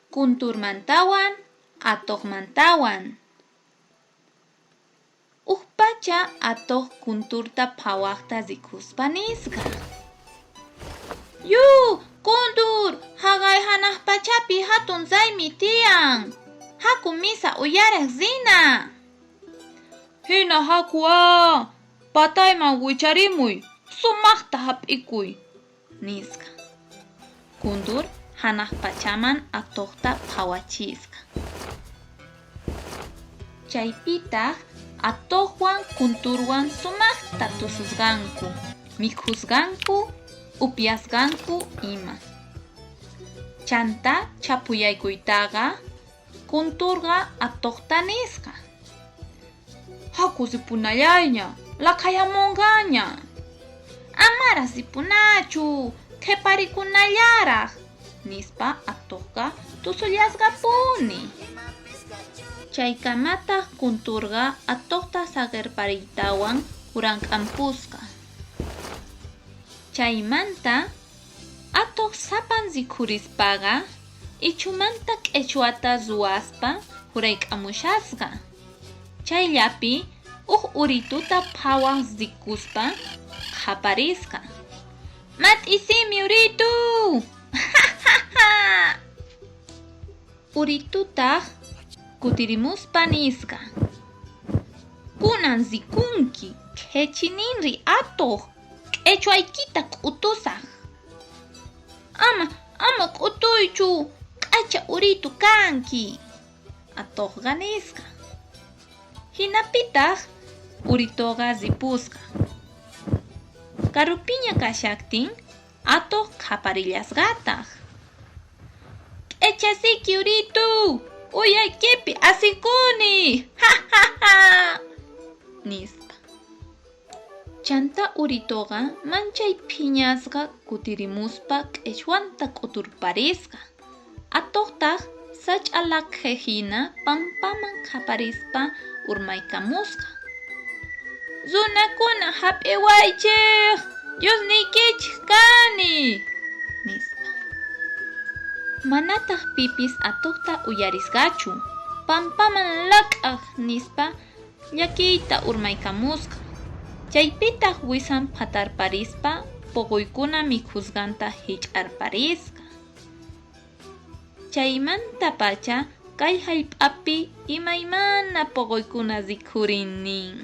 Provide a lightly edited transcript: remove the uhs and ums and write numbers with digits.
Kunturmantawan atuqmantawan. Uj pacha atuq kunturta phawaqta rikuspa nisqa: Yu, kuntur, haqay hanaq pachapi hatun raymi tiyan. Haku misa uyariq rina. Hina haku á, patayman wicharimuy, sumaqta hap'ikuy, nisqa. Kuntur hanaq pachaman atuqta phawachisqa. Chaypitaq atuqwan kunturwan sumaqta tususqanku, mikhusqanku, upyasqanku ima. Chanta chhapuyaykuytaqa kunturqa atuqta nisqa: Haku ripunallayña, laqhayamunqaña. Amaraq ripunachu, qhiparikunallaraq, nispa atuqqa tusullasqapuni. Chaykamataq kunturqa atuqta saqirpariytawan urank'ampusqa. Chaymanta atuq sapan rikhurispaqa ichhumanta q'ichwata ruwaspa hurayk'amushasqa. Chayllapi huk urituta phawaq rikuspa qaparisqa: Mat'isimi uritu! Uritutaq kutirimuspa nisqa: Kunan rikunki qhichininri atuq, q'ichwaykita k'utusaq. Ama, ama k'utuychu, k'acha uritu kanki, atuqqa nisqa. Hinapitaq urituqa ripusqa. Karupiña kashaqtin atuq qaparillasqataq: Q'echasiki uritu, uyaykipi asikuni, nispa. Chanta urituqa manchay phiñasqa kutirimuspa q'ichwanta k'uturparisqa. Atuqtaq sach'a laqhe hina pampaman qaparispa urmaykamusqa. Runakuna hap'iwaychik, Diosniykichik kani, nispa. Manataq pipis atuqta uyarisqachu, pampaman laq'aq nispa llakiyta urmaykamusqa. Chaypitaq wisan phatarparispa puquykuna mikhusqanta hich'arparisqa. Chaymantapacha kay hallp'api imaymana puquykuna rikhurin nin.